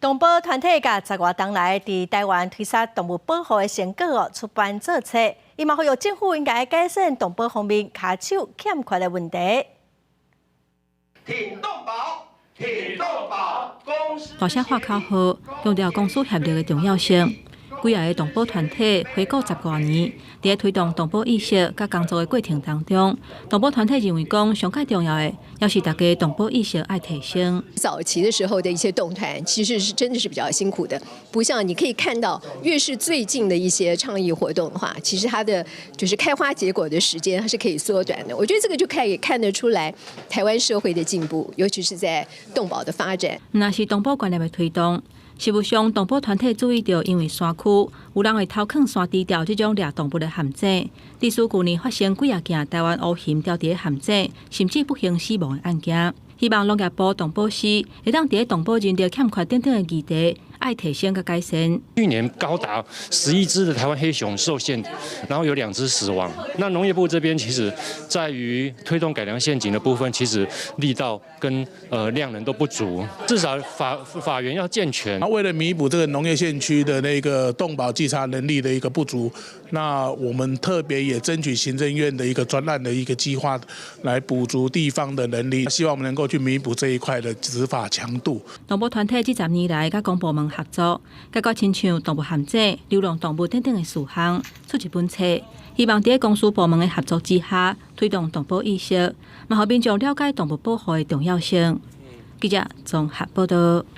動保團體共十外冬來佇臺灣推捒動物保護的成果哦，出版做冊，伊嘛呼籲政府應該改善動保方面跤手欠缺的問題。挺動保，挺動保，公私大聲喊口號，強調公私協力的重要性。幾仔个動保團體回顧十外年，佇推動動保意識佮工作的過程當中，動保團體認為講上蓋重要的，猶是大家動保意識愛提升。早期的時候的一些動團，其實是真的是比較辛苦的，不像你可以看到，越是最近的一些倡議活動的話，其實它的就是開花結果的時間，它是可以縮短的。我覺得這個就可以看得出來台灣社會的進步，尤其是在動保的發展。若是動保觀念的推動。實務上，動保團體注意著，因為山區有人會偷囥山豬吊這種掠動物的陷阱，致使舊年發生幾仔件臺灣烏熊牢佇陷阱，甚至不幸死亡的案件。希望農業部動保司會當佇動保人力欠缺等等的議題，愛提升佮改善。去年高達11隻的臺灣黑熊受陷，然後有2隻死亡。那農業部這邊其實在於推動改良陷阱的部分，其實力道跟量能都不足，至少法源要健全。那為了彌補這個農業縣區的那個動保稽查能力的一個不足，那我們特別也爭取行政院的一個專案的一個計劃，來補足地方的能力，希望我們能夠去彌補這一塊的執法強度。動保團體這十年來佮公部門合作，解決親像動物陷阱、流浪動物等等的事項，出一本冊，希望佇公私部門的合作之下，推動動保意識，嘛予民眾了解動物保護的重要性。記者綜合報導。